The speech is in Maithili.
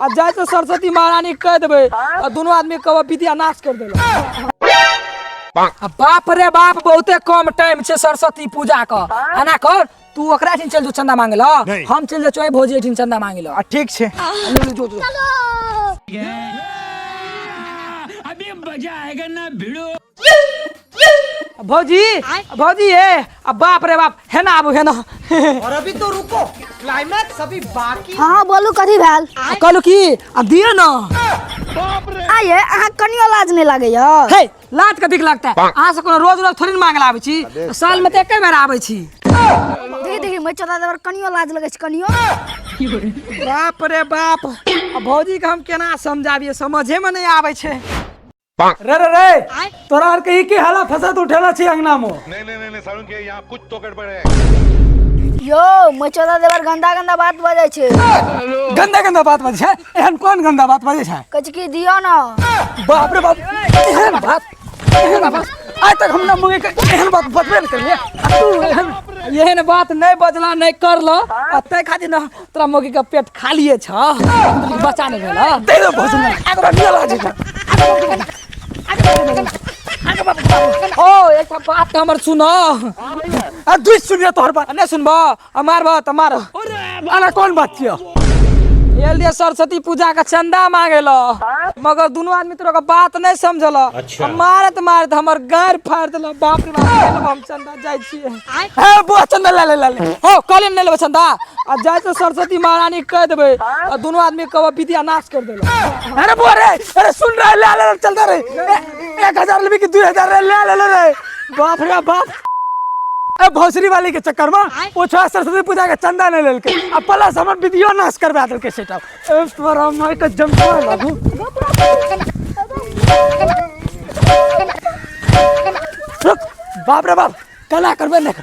आ जाय तऽ सरस्वती महारानी कह देबै आ दुनू आदमी कहब विद्या नाश कर देलक। आ बाप रे बाप, बहुते कम टाइम छै सरस्वती पूजा के। एना कर, तू ओकरा एहिठाम चल जो चंदा मांगे ल, हम चल जाइ छियै भौजी एहिठाम चंदा मांगे ल। आ ठीक छै। ले ले, जो जो। भौजी, भौजी, हे आ बाप रे बाप, हे ना आबू, हे ना। और अभी तो रुको, क्लाइमैक्स अभी बाकी। हाँ, बोलू, कथी भेल? आ कहलू की, आ दिअ ना। आये, अहाँ कनियो लाज नहि लागैया? हे, लाज कथी के लगता है? अहाँ से कोनो रोज रोज थोड़ी न मांगे ला आबै छी, साल में तऽ एके बेर आबै छी। देखी देखी, मैं चला देबर, कनियो लाज लगै छै कनियो? बाप रे बाप, आ भौजी के हम केना समझाबिए, समझे में नहीं आबै छै। रे रे रे, तोरा आर के ई की हाला फसाद उठेला छी अंगना में? नहीं नहीं नहीं नहीं सारुण के यहाँ कुछ तो गड़बड़ है। यो मैं चला देबर, गंदा गंदा बात बजै छै। गंदा गंदा बात बजै छै? एहन कोन गंदा बात बजै छै? कहै छै कि दियौ ना। बाप रे बाप, एहन बात, एहन बात आइ तक हम ना मुँह के एहन बात बजबे नहि केलियै, आ तू एहन एहन बात नहीं बजला, नहीं करल, आ तै खातिर न तोरा मौगी के पेट खालिए छ, बच्चा नहीं भेल। दे दो भोजन, तोरा नियल आ जेतै। ओ एकटा बात हमर सुन। आ दुइ सुनियो तोहर बात। नहीं सुनब आ मारब तऽ मार। अरे, कोन बात छियो? एल दिया सरस्वती पूजा के चंदा मांगे ल, मगर दुनू आदमी तोरा के बात नहीं समझल। अच्छा। मारत मारत हमर गार फाड़ देल। बाप रे बाप, नहीं लेब हम चंदा, जाइ छियै। हे बुआ, चंदा ले ले ले ले। हो कहले नहीं लेब चंदा, आ जाय तऽ सरस्वती महारानी कह देबै आ दुनू आदमी कहब विद्या नाश कर देल। अरे बुआ रे, अरे सुन रहे, ले ले, चलता रे। 1000 लेबी कि 2000 रे? ले ले ले रे। बाप रे बाप, ए भोसरी वाली के चक्कर में वो छोरा सरस्वती पूजा के चंदा नहीं लेलके आ प्लस हमर विधियो नाश करवा देलके सेटअप। ए तोरा माय के जमका लागू। रुक, बाप रे बाप, कला करबे नहीं।